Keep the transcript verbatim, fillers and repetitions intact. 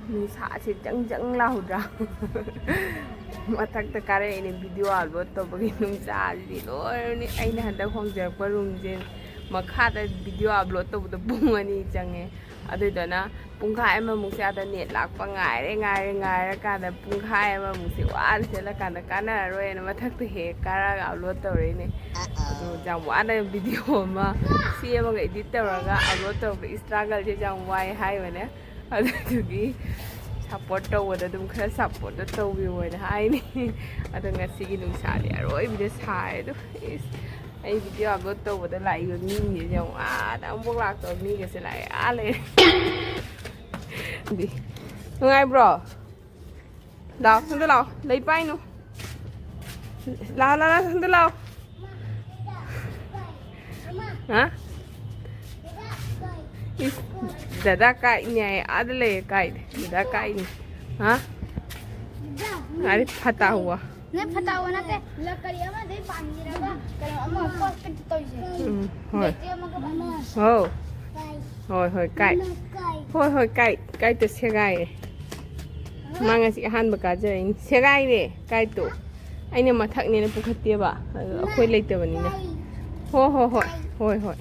ꯅꯨꯡꯁꯥꯁꯦ ꯖꯪ ꯖꯪ ꯂꯥꯎꯗ꯭ꯔꯥ? ꯃꯊꯛꯇ ꯀꯥꯔꯛꯏꯅꯦ video upload ꯇꯧꯕꯒꯤ꯫ ꯅꯨꯡꯁꯥꯁꯤꯗꯤ ꯂꯣꯏꯔꯅꯤ꯫ ꯑꯩꯅ ꯍꯟꯗꯛ ꯍꯣꯡꯖꯔꯛꯄ roomꯁꯦ ꯃꯈꯥꯗ video upload ꯇꯧꯕꯗ ꯄꯨꯡ ꯑꯅꯤ ꯆꯪꯉꯦ꯫ ꯑꯗꯨꯗꯨꯅ ꯄꯨꯡꯈꯥꯏ ꯑꯃꯃꯨꯛꯁꯦ ꯑꯥꯗ net ꯂꯥꯛꯄ ꯉꯥꯏꯔꯦ, ꯉꯥꯏꯔꯦ, ꯉꯥꯏꯔꯀꯥꯟꯗ ꯄꯨꯡꯈꯥꯏ ꯑꯃꯃꯨꯛꯁꯦ ꯋꯥꯅ ꯆꯦꯜꯂꯀꯥꯟꯗ ꯀꯥꯟꯅꯔꯔꯣꯏꯅ ꯃꯊꯛꯇ ꯍꯦꯛ ꯀꯥꯔꯛꯑꯒ upload ꯇꯧꯔꯛꯏꯅꯦ꯫ ꯑꯗꯣ ꯌꯥꯝ ꯋꯥꯅ video ꯑꯃ ꯁꯦꯝꯃꯒ edit ꯇꯧꯔꯒ upload ꯇꯧꯔꯛꯄ struggleꯁꯦ ꯌꯥꯝ ꯋꯥꯏ ꯍꯥꯏꯕꯅꯦ꯫ ꯑꯗꯨꯗꯨꯒꯤ support ꯇꯧꯕꯗ ꯑꯗꯨꯝ ꯈꯔ supportꯇꯣ ꯇꯧꯕꯤꯌꯣꯅ ꯍꯥꯏꯅꯤ꯫ ꯑꯗꯣ ꯉꯁꯤꯒꯤ ꯅꯨꯡꯁꯥꯗꯤ ꯑꯔꯣꯏꯕꯤꯗ ꯁꯥꯏ꯫ ꯑꯗꯣ ꯏꯁ, ꯑꯩ video upload ꯇꯧꯕꯗ ꯂꯥꯛꯏꯕ ꯃꯤꯁꯦ ꯌꯦꯡꯉꯨ, ꯑꯥꯗ ꯑꯃꯨꯛꯐꯥꯎ ꯂꯥꯛꯇꯕ ꯃꯤꯒꯁꯦ ꯂꯥꯛꯑꯦ, ꯑꯥ ꯂꯩꯔꯦ꯫ ꯑꯗꯨꯗꯤ ꯅꯨꯡꯉꯥꯏꯕ꯭ꯔꯣ? ꯂꯥꯛꯑꯣ, ꯁꯣꯝꯗ ꯂꯥꯛꯑꯣ, ꯂꯩ ꯄꯥꯏꯅꯨ꯫ ꯂꯥꯛꯑꯣ, ꯂꯥꯛꯑꯣ, ꯂꯥꯛꯑꯣ, ꯁꯣꯝꯗ ꯂꯥꯛꯑꯣ꯫ ꯍꯥ? ꯏꯁ, ꯗꯗꯥ ꯀꯥꯏꯅꯦ ꯍꯥꯏ, ꯑꯥꯗ ꯂꯩꯌꯦ꯫ ꯀꯥꯏꯗꯦ, ꯗꯗꯥ ꯀꯥꯏꯅꯤ꯫ ꯍꯥ? ꯑꯔꯦ, ꯐꯠꯇ ꯍꯨꯋꯥ꯫ ꯅꯪ ꯐꯠꯇ ꯍꯨꯋꯥ ꯅꯠꯇꯦ, ꯂꯀꯔꯤ ꯑꯃꯗꯩ ꯄꯥꯟꯈꯤꯔꯒ ꯀꯩꯅꯣ ꯑꯃ ꯄꯣꯠ ꯀꯩꯅꯣ ꯇꯧꯔꯤꯁꯦ꯫ ꯎꯝ, ꯍꯣꯏ꯫ ꯕꯦꯇ꯭ꯔꯤ ꯑꯃꯒ ꯄꯥꯟꯈꯤꯔꯦ꯫ ꯍꯣ꯫ ꯍꯣꯏ, ꯍꯣꯏ, ꯀꯥꯏ꯫ ꯍꯣꯏ, ꯍꯣꯏ, ꯀꯥꯏ, ꯀꯥꯏꯇ ꯁꯦꯒꯥꯏꯔꯦ꯫ ꯃꯥ ꯉꯁꯤ ꯑꯍꯥꯟꯕ ꯀꯥꯖꯔꯛꯏꯅꯤ꯫ ꯁꯦꯒꯥꯏꯔꯦ, ꯀꯥꯏꯇꯣ꯫ ꯑꯩꯅ ꯃꯊꯛꯅꯦꯅ ꯄꯨꯈꯠꯇꯦꯕ, ꯑꯗꯣ ꯑꯩꯈꯣꯏ ꯂꯩꯇꯕꯅꯤꯅ꯫ ꯍꯣ, ꯍꯣ, ꯍꯣꯏ, ꯍꯣꯏ, ꯍꯣꯏ꯫